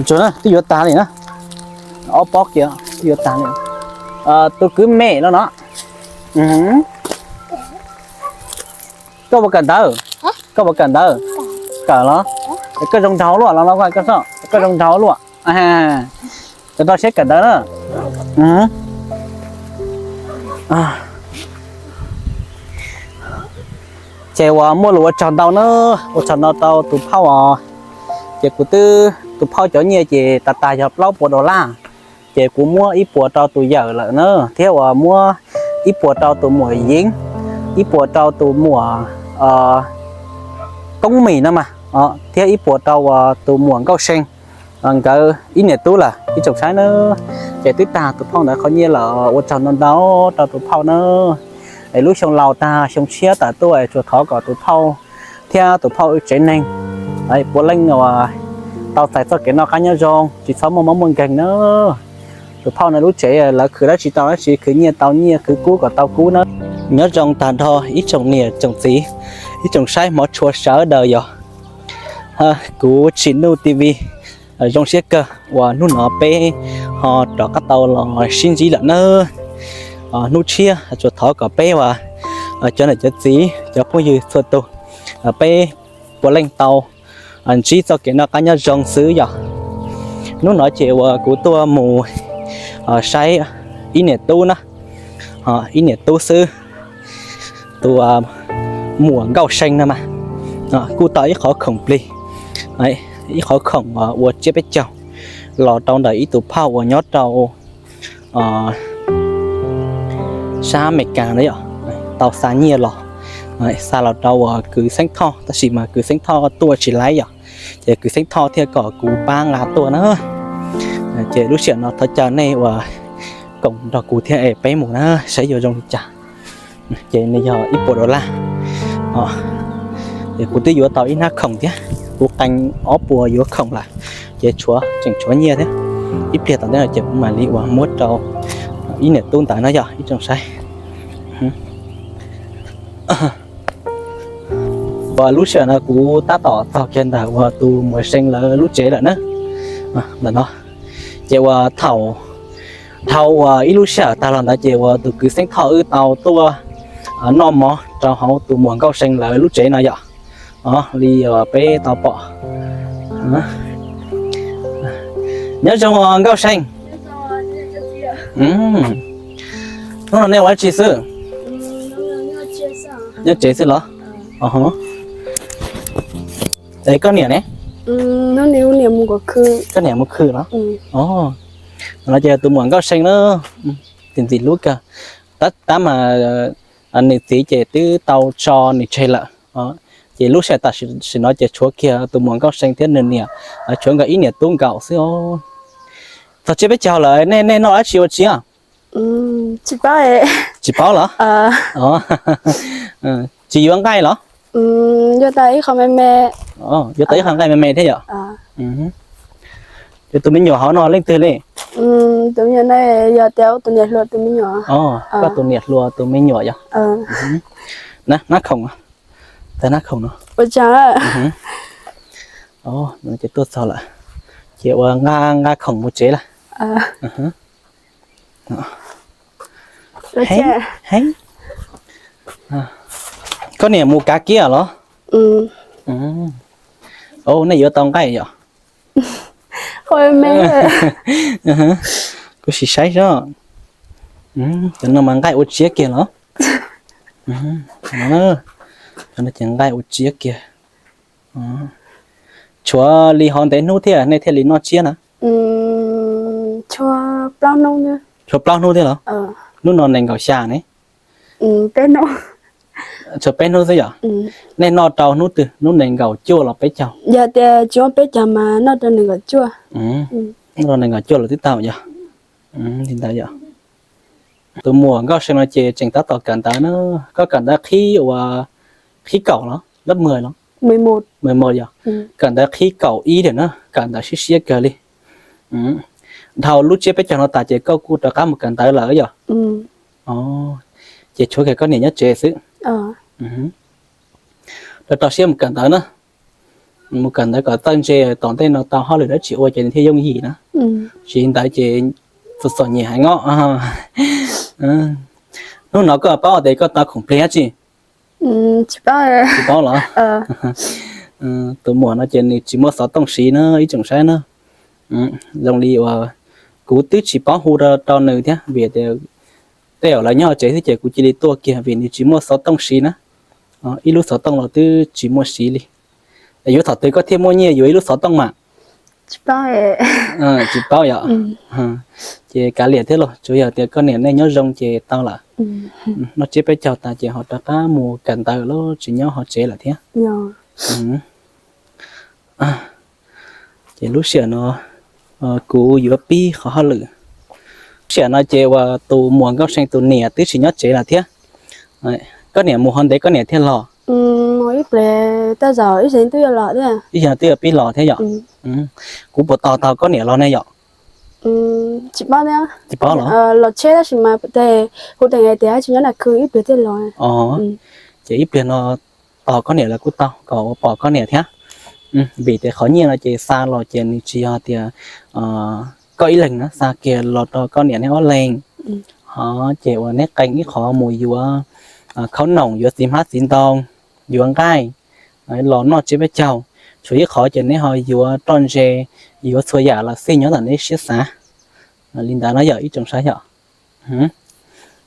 Tsuag na, twb yuav tag li na. Ob pob kiag twb yuav tag li. Tus kwv Mem los no. Koj ua kawm ntawv? Koj ua kawm ntawv? Kawm los? Koj zoo nraug luaj los no, koj zoo nraug luaj. Cov no siab kawm ntawv na. Ces uas muaj lus ua tsaug ntau na, ua tsaug ntau rau tus phauj os. Ces kuv twb, tus phauj cov nyiaj ces tas tas yog plaub puas dollar. Ces kuv muab ib puas rau tus yawm lawm na, thiab uas muab ib puas rau tus muam Yeeb, ib puas rau tus muam Koob Mim no mas, thiab ib puas rau uas tus muam Nkauj See, nkawd ib niam tub lawm ib tsoom saib na. Ces twb tag tus phauj ntawd qhov nyiaj lawm, ua tsaug ntau ntau rau tus phauj na. Es lub xyoo laus tag xyoo tshiab tawm tuaj es tsuas thov kom tus phauj thiab tus phauj wb tsev neeg puav leej uas tau txais txoj kev noj qab nyob zoo, tsis txhob muaj mob muaj nkeeg na. Tus phauj no lub tsev lawv khwv dab tsi tau dab tsi, khwv nyiaj tau nyiaj, khwv kub kom tau kub na. Nyob zoo tag nrho ib tsoom niam tsoom txiv, ib tsoom saib hmov tshua sawv daws yog. Kuv Tsim Nuj T V zoo siab kawg uas hnub no peb ho rov qab tau los sib ntsib lawm na. Hnub tshiab tsuas thov kom peb uas cov niam cov txiv cov phooj ywg txhua tus, peb puav leej tau ntsib txoj kev noj qab nyob zoo xwb yom. Hnub no ces uas kuv tuaj mus saib ib niam tub na, ib niam tub xwb, tus muam Nkauj See no mas, kuj tau ib qhov khoom plig, ib qhov khoom ua tsiab peb caug los rau ntawm ib tus phauj uas nyob rau sab Amelikas na yom, tau xa nyiaj los, xa los rau uas kwv Xeeb Thoj, tab sis mas kwv Xeeb Thoj tuaj tsis laib yom, ces kwv Xeeb Thoj thiaj kom kuv pab nqa tuaj na. Ces lub sij hawm no thov caw nej uas koom nrog kuv thiab es peb mus na, saib yuav zoo li cas. Ces nws yog ib puas dollar. Ces kuv twb yuav tau ib hnab khoom thiab, kuv qee ob puas yuav khoom lawm, ces tshuav, tseem tshuav nyiaj thiab. Ib pliag tom ntej no ces kuv mam li uas muab rau ib niam tub ntawd no yog ib tsoom saib. Uas lub sij hawm no kuv tab tom txog kiag ntawm uas tus muam See lawv lub tsev lawm na. Ntawm no ces uas thaum dhau uas ib lub sij hawm tag los ntawd ces uas tus kwv Xeeb Thoj wb tau tuaj noj mov rau hauv tus muam Nkauj See lawv lub tsev no yom. Li peb tau pom. Nyob zoo Nkauj See. Hnub no nej ua dab tsi xwb? Nyob tsev xwb los? Es koj niam ne? Koj niam mus khw los? No ces tus muam Nkauj See na, tus ntxim hlub kawg. Tab mas nws txiv ces twb tau tso nws tseg lawm. Ces lub sij hawm tam sim no ces tshuav kiag tus muam Nkauj See thiab nws niam, tshuav nkawd ib niam tub nkaus xwb os. Txog tsiab peb caug lawm, nej noj dab tsi ua tsiab? Tsis paub los? Tsis yuav nqaij los? Yuav tau ib qho nqaij me me thiab yom. Ces tus me nyuam hauv no leej twg li? Koj tus niam hluas tus me nyuam yom. Nab khoom, tag nab khoom no. Ces tuaj txog lawm, ces ua nqa, nqa khoom mus tsev lawm. Heev. Koj niam mus kav kiab los? Nej yuav tau nqaij yom? Kuv sim saib seb. Cov no mas nqaij ua tsiab kiag los? Cov no ces nqaij ua tsiab kiag. Tshuav li hov ntev hnub thiab nej thiaj li noj tsiab na? Tshuav plaub hnub thiab los? Hnub no nees nkaum xya ne. Tshuav peb hnub xwb yom? Nej noj rau hnub twg, hnub nees nkaum cuaj los peb caug? Yog tias tsis muaj peb caug mas noj rau nees nkaum cuaj. Noj rau nees nkaum cuaj los twb tau yom? Li ntawd yom. Tus muam Nkauj See no ces tseem tab tom kawm ntawv na. Koj kawm ntawv qhib ua, qhib kaum los, lớp mười los? Mười một yom. Kawm ntawv qhib kaum ib lawm na, kawm ntawv siab siab kawg li. Dhau lub tsiab peb caug no tas ces koj kuj rov qab mus kawm ntawv lawm yom? Ces tshuav kiag koj niam nyob tsev xwb. Rau rau siab mus kawm ntawv na. Mus kawm ntawv kom txawj ntse, tom ntej no tau hauj lwm dab tsi ua ces nws thiaj yooj yim na. Tsis li ntawd ces txom txom nyem heev os. Hnub no koj paub tias koj tau khoom plig dab tsi? Tsis paub los? Tus muam no ces nws tsis muaj xov tooj siv na ib tsoom saib na. Zoo li uas kuv twb tsis paub hu rau nws thiab vim tias tej zaum lawv nyob hauv tsev xwb ces kuv cia li tuaj kiag vim nws tsis muaj xov tooj siv na. Ib lub xov tooj los twb tsis muaj siv li. Yuav thaum twg koj thiaj muaj nyiaj yuav ib lub xov tooj mas? Tsis paub yom. Ces kav liam thiab los, tsuas yog tias koj niam nej nyob zoo ces tau lawm. Noj tsiab peb caug tas ces ho rov qab mus kawm ntawv los tsis nyob hauv tsev lawm thiab. Ces lub sij hawm no kuv yuav pib qhov hauj lwm. Lub sij hawm no ces uas tus muam Nkauj See tus niam twb tsis nyob tsev lawm thiab. Koj niam mus ho ntev koj niam thiaj los? Ib zaug twb yuav pib los thiab yom. Kuv puas tos tau koj niam los ne yom? Tsis paub los? Ces ib pliag no tos koj niam los kuj tau kom ua pom koj niam thiab. Vim tias qhov nyiaj no ces xa los ces nws tsis yog tias koj ib leeg na, xa kiag los rau koj niam neb ob leeg. Ho ces uas neb qee ib qho mus yuav khaub noom, yuav txiv hmab txiv ntoo, yuav nqaij los noj tsiab peb caug. Tshuav ib qho ces neb ho yuav roj ntse, yuav txhua yam los xij nyob ntawm neb siab xav. Li ntawd no yog ib tsoom saib yom.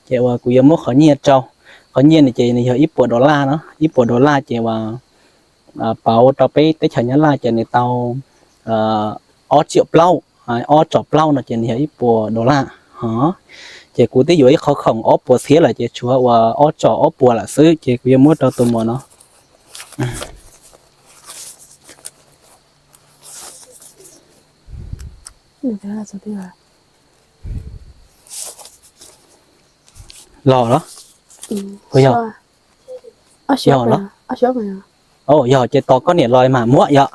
Ces uas kuv yuav muab qhov nyiaj rau, qhov nyiaj no ces nws yog ib puas dollar no, ib puas dollar ces uas pauv rau peb teb chaws Nyab Laj ces nws tau ob tsiaum plaub, ob tsom plaub no ces nws yog ib puas dollar. Ho ces kuv twb yuav ib qhov khoom ob puas txhiab lawm ces tshuav uas ob tsom ob puas lawm xwb ces kuv yuav muab rau tus muam no. Los los? Yog los? Yog ces tos koj niam los mam muab yom.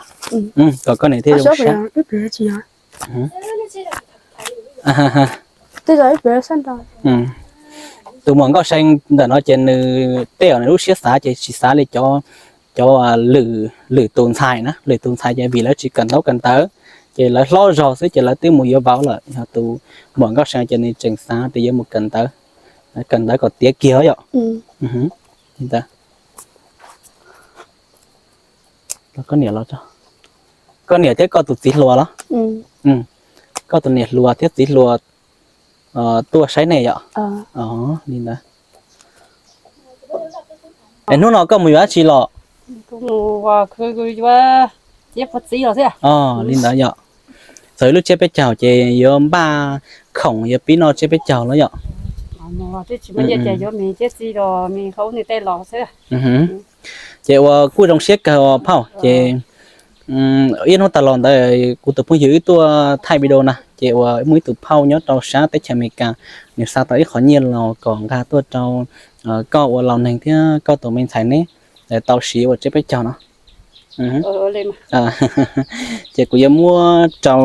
Tos koj niam thiaj zoo siab. Tus muam Nkauj See ntawm no ces nws tej zaum nws lub siab xav ces tsis xav li cov, cov lwm tus ntxhais na, lwm tus ntxhais ces vim lawv tsis kawm ntaub kawm ntawv ces lawv hlob zog xwb ces lawv twb mus yuav vauv lawm. Yog tus muam Nkauj See ces nws tseem xav tias yuav mus kawm ntawv, kawm ntawv kom tiav kiag yom. Koj niam thiab koj tus txiv hluas los? Koj tus niam hluas thiab txiv hluas tuaj saib nej yom? Li ntawd. Es hnub no koj mus yuav dab tsi los? Li ntawd yom. Txawm lub tsiab peb caug ces yuav npaj khoom yuav pib noj tsiab peb caug los yom. Ces uas kuj zoo siab kawg os phauj ces ib hnub tas los ntawd kuv tus phooj ywg wb tuaj thaij video na ces uas muaj ib tug phauj nyob rau sab teb chaws Amelikas, nws xa tau ib qhov nyiaj los kom nqa tuaj rau koj ua laus neeg thiab koj tus me ntxhais neb tau siv ua tsiab peb caug no. Ces kuv yuav muab rau,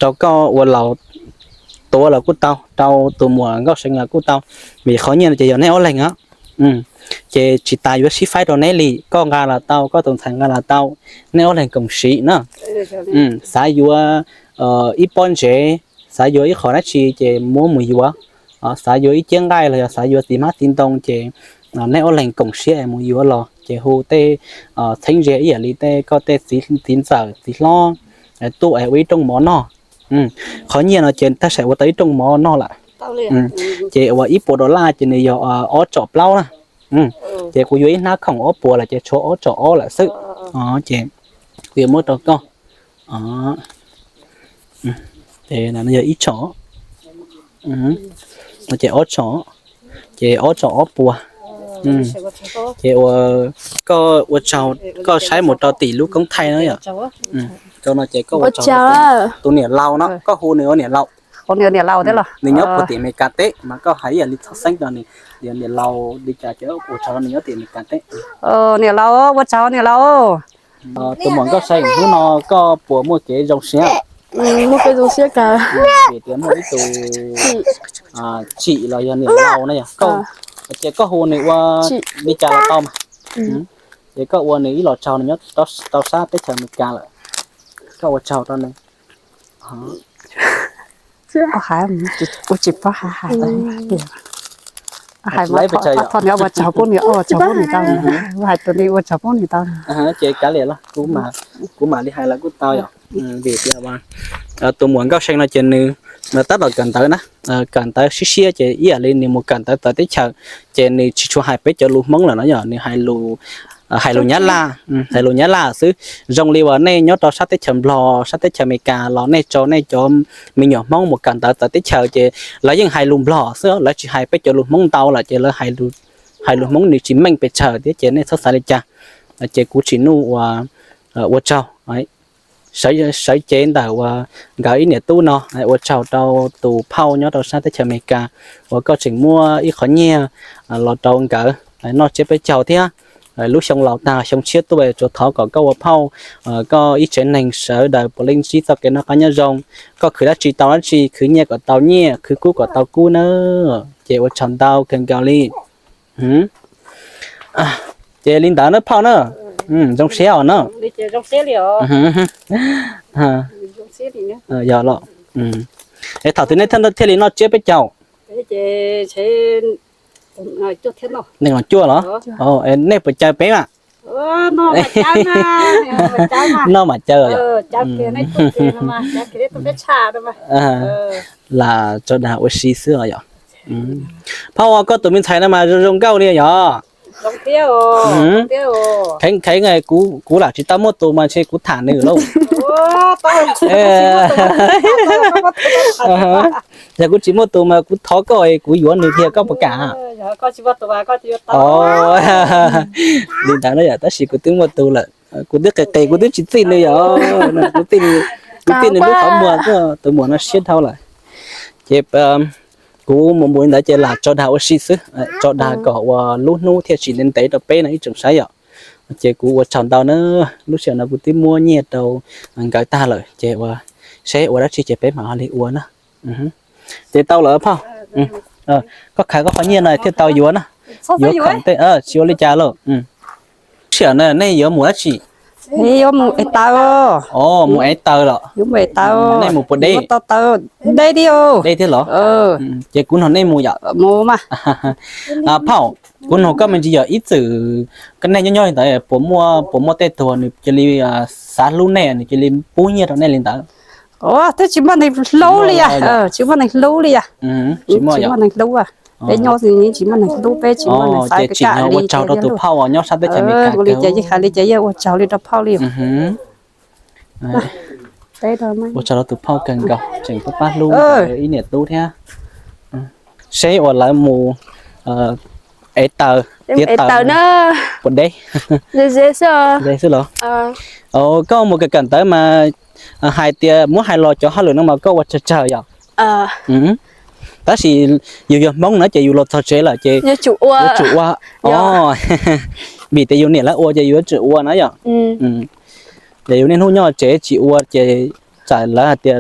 rau koj ua laus tuav los kuj tau, rau tus muam Nkauj See los kuj tau, vim qhov nyiaj no ces yog neb ob leeg os. Ces tsis tas yuav sib faib rau neb li, koj nqa los tau, koj tus ntxhais nqa los tau, neb ob leeg koom siv na. Xav yuav ib pob ntsev, xav yuav ib qho dab tsi ces muab mus yuav, xav yuav ib ciab nqaij los yog xav yuav txiv hmab txiv ntoo ces neb ob leeg koom siab es mus yuav los ces hu tej txheeb ze ib yam li tej koj tej txiv ntxawm txiv hlob tuaj es ua ib rooj mov noj. Qhov nyiaj no ces thaj tsam ua tau ib rooj mov noj lawm. Ces uas ib puas dollar ces nws yog ob tsom plaub na. Ces kuv yuav ib hnab khoom ob puas lawm ces tshuav ob tsom ob lawm xwb. Ces kuv yuav muab rau koj. Ces no yog ib tsom, ces ob tsom, ces ob tsom ob puas. Ces uas koj ua tsaug, koj saib mus rau tim lub koob thaij no yom. Rau no ces koj ua tsaug tus niam laus no, koj hu nws ua niam laus. Nws nyob puag tim Amelikas teb mas koj hais ib yam li txhob xeeb rau nws, niam laus li cas ces ua tsaug nws nyob tim Amelikas teb. Niam laus, ua tsaug niam laus. Tus muam Nkauj See, hnub no koj puas muaj kev zoo siab? Vim tias muaj ib tug tsim los yog niam laus na yog koj, ces koj hu nws ua li cas los tau mas. Ces koj ua nws ib los tsaug, nws nyob rau sab teb chaws Amelikas lawm, koj ua tsaug rau nws. Ua tsis paub hais hais, hais ua tsaug pub nws, ua tsaug pub nws tau, hais tus li ua tsaug pub nws tau. Ces kav liam los, kuv mam li hais lawv kuj tau yom. Vim tias tus muam Nkauj See no ces nws tab tom kawm ntawv na, kawm ntawv siab siab ces ib yam li nws mus kawm ntawv txawv teb chaws, ces nws tsis tshua hais peb cov lus Hmoob lawm no yom, nws hais lus, hais lus Nyab Laj, hais lus Nyab Laj xwb. Zoo li uas nej nyob rau sab teb chaws Nplog, sab teb chaws Amelikas los nej tso nej cov me nyuam Hmoob mus kawm ntawv txawv teb chaws ces lawv yeej hais lus Nplog xwb, lawv tsis hais peb cov lus Hmoob ntau lawm ces lawv hais lus Hmoob nws tsis meej pes tsawg thiab ces nej txhob xav li cas. Ces kuv tsim nyog ua, ua tsaug. Sawv cev ntawm uas nkawd ib niam tub no, ua tsaug rau tus phauj nyob rau sab teb chaws Amelikas uas koj tseem muab ib qho nyiaj los rau nkawd noj tsiab peb caug thiab. Lub xyoo laus tag xyoo tshiab tuaj tsuas thov kom koj ua phauj, koj ib tsev neeg sawv daws puav leej ntsib txoj kev noj qab nyob zoo. Koj khwv dab tsi tau dab tsi, khwv nyiaj kom tau nyiaj, khwv kub kom tau kub na. Ces ua tsaug ntau kawg nkaus li. Ces li ntawd na phauj na, zoo siab os na. Yog los, es thaum twg nej thiaj li noj tsiab peb caug? Nees nkaum cuaj los? Nej puas caw peb mas? Noj mas caw. Lam tso dag ua si xwb os yom. Phauj, koj tus me ntxhais no mas zoo zoo nkauj li yom. Kheev kheev, kuv lam tsis tau muaj tus mas ntshe kuv tham nws lauj. Yog kuv tsis muaj tus mas kuv thov koj kuv yuav nws tiag, koj puas kam? Li ntawd no yom, tab sis kuv twb muaj tus lawm, kuv twb qis qis kuv twb tsis txij nws yom. Kuv txij nws lub qhov muag, tus muam no siab dhau lawm. Ces kuv mus mus li ntawd ces lam tso dag ua si xwb, tso dag kom uas lub hnub thiaj tsis ntev ntev rau peb no ib tsoom saib yom. Ces kuv ua tsaug ntau na, lub sij hawm no kuv twb muab nyiaj rau nkawd tag lawm ces ua seb ua dab tsi ces peb mam li ua na. Ces tau lawm phauj, koj khaws koj qhov nyiaj no thiaj tau yuav na. Yuav khoom tej tsis ua li cas lauj. Sij hawm no nej yuav mus dab tsi? Mus ev taws. Mus ev taws los? Nej mus puas deb? Deb thiab los? Ces kuv nrog nej mus yom. Phauj, kuv nug koj me ntsis yog ib txwm koj nej nyob nyob li ntawd puas muaj, puas muaj tej tug nws cia li xav hlub nej, nws cia li pub nyiaj rau nej li ntawd? Twb tsis muaj neeg hlub li, tsis muaj neeg hlub li. Tsis muaj neeg hlub, peb nyob tsis muaj neeg hlub, peb tsis muaj neeg xav. Ces tsim nyog ua tsaug rau tus phauj nyob sab teb chaws Amelikas. Ua li cas yeej hais li cas yeej ua tsaug li rau phauj li. Ua tsaug rau tus phauj kawg nkaus tseem pab pab hlub ib niam tub thiab. Seb uas lawv mus ev taws, tiav taws puas deb? Xwb los? Koj mus kawm kawm ntawv mas hais tias muab hais los cov hauj lwm no mas koj ua tsawg tsawg yom? Tab sis yus yog Hmoob na ces yus los txog tsev lawm ces yuav tsum ua. Vim tias yus niam lawv ua ces yuav tsum ua na yom. Ces yus niaj hnub nyob tsev tsis ua ces tsam lawv hais tias,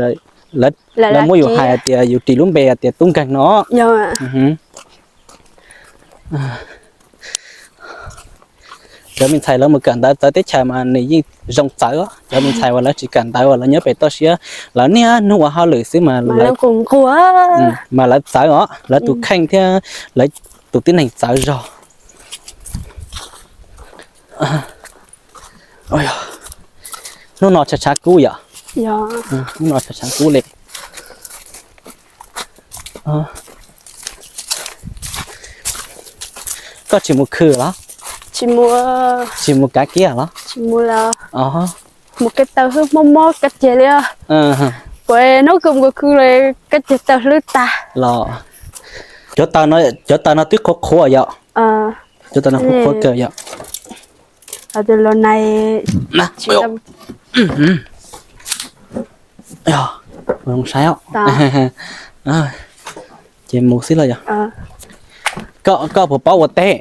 lawv muab yus hais tias yus ris lub npe hais tias tub nkeeg no. Cov me ntxhais lawv mus kawm ntawv txawv teb chaws mas nws yeej zoo txawv. Cov me ntxhais uas lawv tsis kawm ntawv uas lawv nyob pem toj siab, lawv niaj hnub ua hauj lwm xwb mas, mas lawv txawv os, lawv tus kheej thiab lawv tus tib neeg txawv zog. Hnub no tshav tshav kub yom? Hnub no tshav tshav kub li. Koj tsis mus khw los? Tsis mus kav kiab los? Mus kev taw hwb mob mob kab ceg li. Puas hnub kws mus khw los kab ceg taw hlwb tag los? Cov taw no twb qhuav qhuav yom? Cov taw no qhuav qhuav kawg yom? Los nai, saib, ces mus xwb los yom? Koj puas paub ua teb?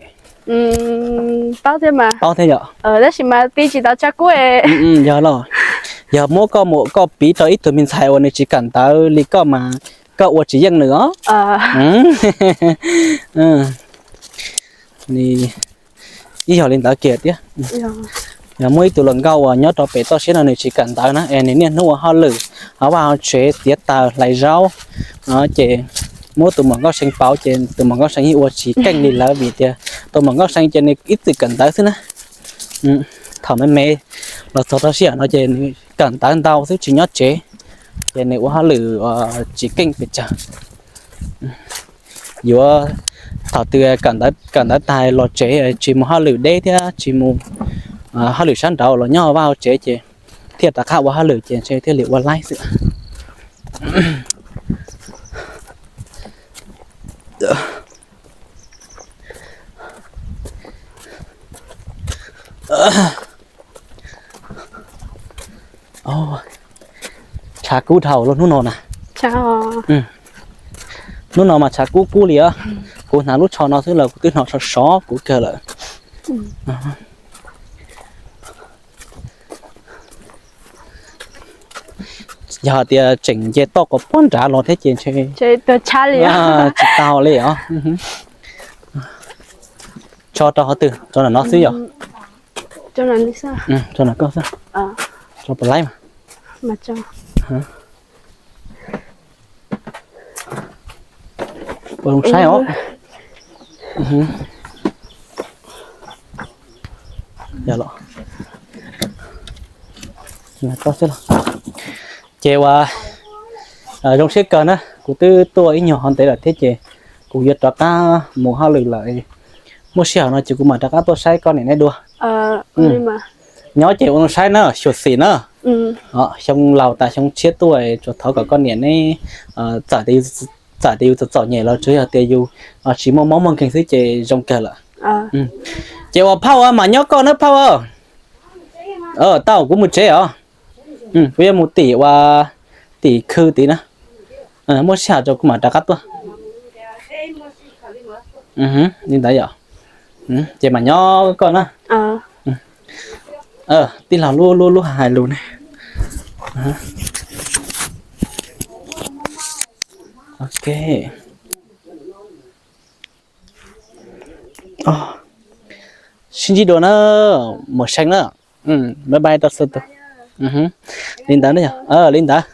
Paub thiab yom? Tab sis mas ti tsis tau tshav kub. Yog los, yog muab koj mus koj piv rau ib tug me ntxhais uas nws tsis kawm ntawv li koj mas koj ua tsis yeej nws os. Nws Ib yog li ntawd kiag thiab. Yog muaj ib tug hluas nkauj uas nyob rau pem toj siab no nws tsis kawm ntawv na es nws niaj hnub ua hauj lwm, ho vaj ho tsev, txiav taws, hlais zaub, ces muab tus muam Nkauj See pauv ces tus muam Nkauj See yeej ua tsis keej li lawm vim tias tus muam Nkauj See ces nws ib txwm kawm ntawv xwb na. Thaum me me los txog rau sij hawm no ces nws kawm ntawv ntau xwb tsis nyob tsev, ces nws ua hauj lwm tsis keej pes tsawg. Yuav thaum twg kawm ntawv tag los tsev tsis mus hauj lwm deb thiab tsis mus hauj lwm sab nraud los nyob vaj hauv tsev ces thiaj rov qab ua hauj lwm ces ntshe thiaj li ua laib xwb. Tshav kub dhau lub hnub no na. Hnub no mas tshav kub kub li os. Kuv hnav lub tsho no xwb los kuv twb hnov sov sov kuv kawg lawm. Yog hais tias tseem nce toj kom puag nrad los thiab ces ntshe tsis tau li os. Tso rau qhov twg? Rau ntawm no xwb yom? Rau ntawm koj xwb. Rau pem laib mas. Ua zoo saib os. Ces ua zoo siab kawg na, kuv twb tuaj ib nyuag hov ntev lawm thiab ces kuv yuav rov qab mus hauj lwm lawm. Muaj sij hawm no ces kuv mam rov qab tuaj saib koj niam neb dua. Nyob ces ua zoo saib na, xyuam xim na. Xyoo laus tas xyoo tshiab tuaj tsuas thov kom koj niam neb txawm tias yus txom txom nyem los tsuas yog tias yus tsis muaj mob muaj nkeeg xwb ces zoo kawg lawm. Ces ua phauj mas nyob koj na phauj. Tau kuv mus tsev os. Kuv yuav mus tim ua tim khw tid na. Muaj sij hawm rau kuv mam rov qab tuaj. Li ntawd yom. Ces mam nyob koj na. Tij laug lub lub lub hais lus ne. Ok. Sib ntsib dua na, muam See na. Bye bye rau txhua tus. Li ntawd na yog, li ntawd.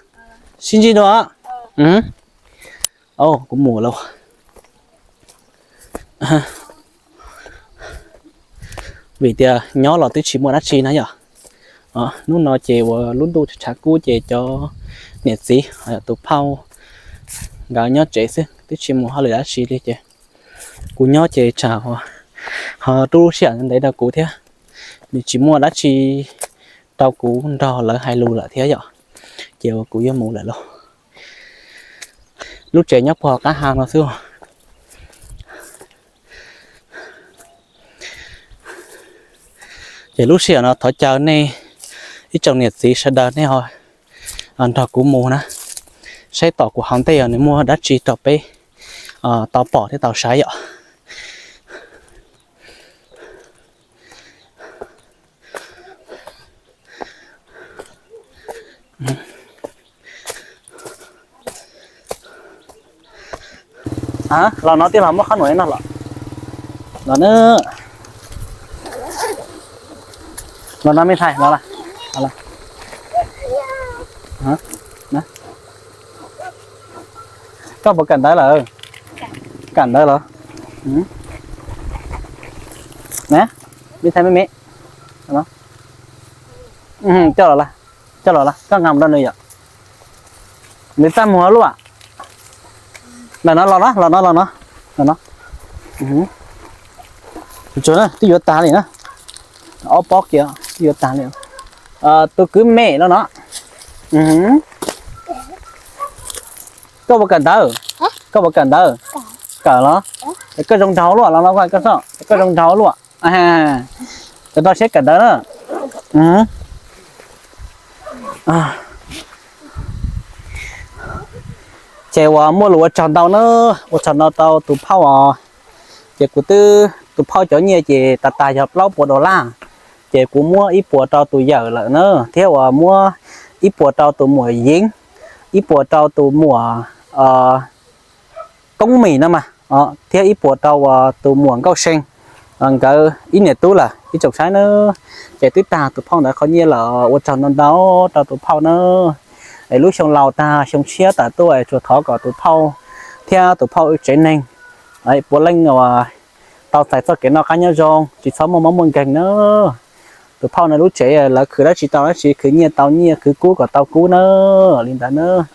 Sib ntsib dua. Kuv mus lawm. Vim tias nyob los twb tsis muaj dab tsi na yom. Hnub no ces uas lub ntuj tshav kub ces cov niam txiv, tus phauj nkawd nyob tsev xwb twb tsis mus hauj lwm dab tsi li ces kuv nyob ces tsam ho rub lub sij hawm ntev rau kuv thiab. Nws tsis muaj dab tsi rau kuv nrog lawv hais lus lawm thiab yom. Ces uas kuv yuav mus lawm lauj. Lub tsev nyob puag hauv qab ha no xwb. Ces lub sij hawm no thov caw nej ib tsoom niam txiv sawv daws nej ho nrog kuv mus na, saib tom kuv hauv ntej nws muaj dab tsi rau peb tau pom thiab tau saib yom. Los no tij laug muab qhob noom no los, los na, los no me ntxhais los. Koj puas kawm ntawv lawm? Kawm ntawv los? Me ntxhais me me, coj los, coj los, koj nqa mus rau nws yom. Nws txaj muag luaj. Los no, los no, los no, los no, los no. Twb yuav tag li na. Ob pob kiag twb yuav tag li. Tus kwv Mem los no. Koj puas kawm ntawv? Koj puas kawm ntawv? Kawm los? Koj zoo nraug luaj, los no koj xoj, koj zoo nraug luaj. Rau siab kawm ntawv na. Ces uas muaj lus ua tsaug ntau na, ua tsaug ntau rau tus phauj os. Ces kuv twb, tus phauj cov nyiaj ces tas tas yog plaub puas dollar. Ces kuv muab ib puas rau tus yawm lawm na, thiab uas muab ib puas rau tus muam Yeev, ib puas rau tus muam Koob Mim no mas, thiab ib puas rau uas tus muam Nkauj See. Nkawd ib niam tub lawm ib tsoom saib nawb. Ces twb tag tus phauj ntawd qhov nyiaj lawm, ua tsaug ntau ntau rau tus phauj nawb. Es lub xyoo laus tag xyoo tshiab tawm tuaj es tsuas thov kom tus phauj thiab tus phauj tsev neeg puav leej uas tau txais txoj kev noj qab nyob zoo, tsis txhob muaj mob muaj nkeeg nawb. Tus phauj no lub tsev lawv khwv dab tsi tau dab tsi, khwv nyiaj tau nyiaj, khwv kub kom tau kub nawb, li ntawd nawb.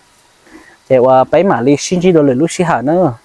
Ces uas peb mam li sib ntsib dua lwm lub sij hawm nawb.